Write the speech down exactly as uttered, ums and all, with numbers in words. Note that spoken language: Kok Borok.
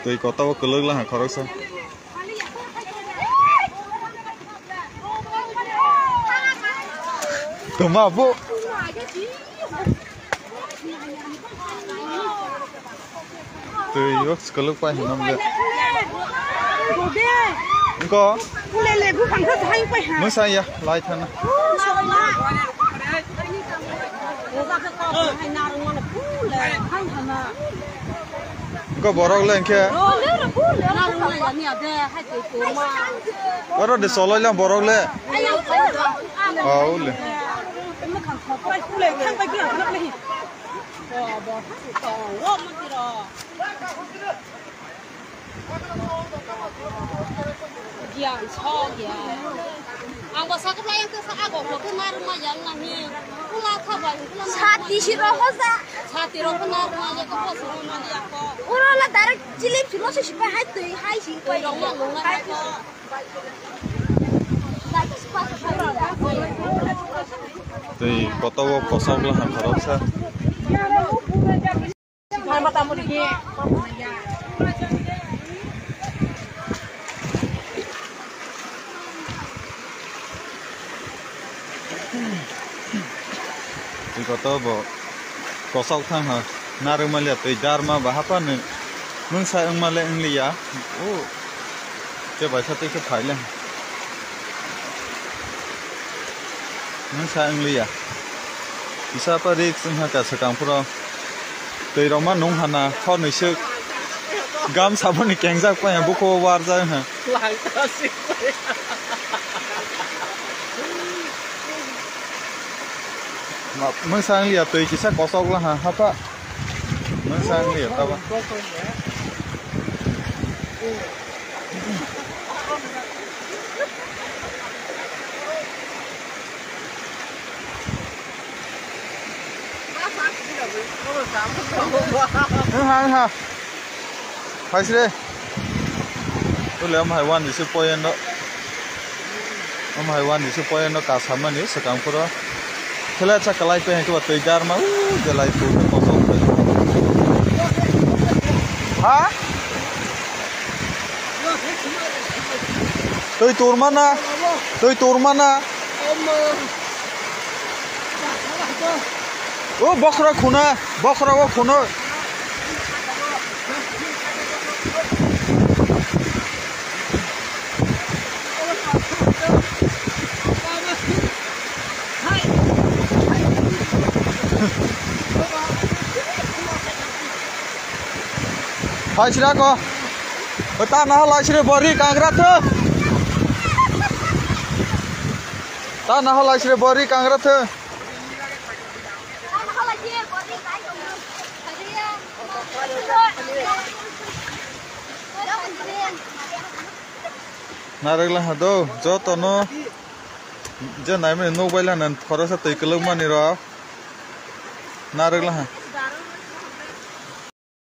Twi kotor o kwlwk laha khoroksa. Tuma bo. Twi o kwlwk pai hinam le. Ko. Mwsa ya lai thana. Ko borok le hwnkhe. Oro de soloi lang borok le. Oh, le. Giyan sok ya. Ang bo sakhup lai ang khe sa ago kho khe narwk ma yang nang ni. Kula kha bai kula narwk ma. Sati si roho sa. Sati roho narwk ma ya ko bosi roho ma ya ko. Uro la direct chilip si roho si pa hai twi hai si pa. Twi roho ma nung na hai ko. Twi kotor o kosok la han khorok sa. Twi kotor bo kosok thang ha narwk maliya twi darma ba hapha ni mungsa wng male wng liya. O. Tei bai sa tei khe phai le. Nwng sa wng liya. Kisa pa risk wng ha ka swkang phuro. Twi rok ma nung hana hor nwi swk. Gam saboni kengjak pa ya bukhuo warjak ha. Ma-, mwsa wng liya twi kisa kosok la ha hapha. Mwsa wng liya taba. Wngha, wngha. Phaisre. Tole amhai wan jisi poyeno. Amhai wan jisi poyeno kasamani swkang phuro. Khela cha kalai pe hengke ba twi darma u belai tu kosok. Ha? Twi turmana, twi turmana. O bokhra khuna, bokhra o khuna. Hai sira ko. Ta naha lai sire bori kangra thu. Ta naha lai sire bori kangra thu. Narwk laha do, joto no je naimani nukbai lana khoroksa twi kwlwk mani rok. Narwk laha.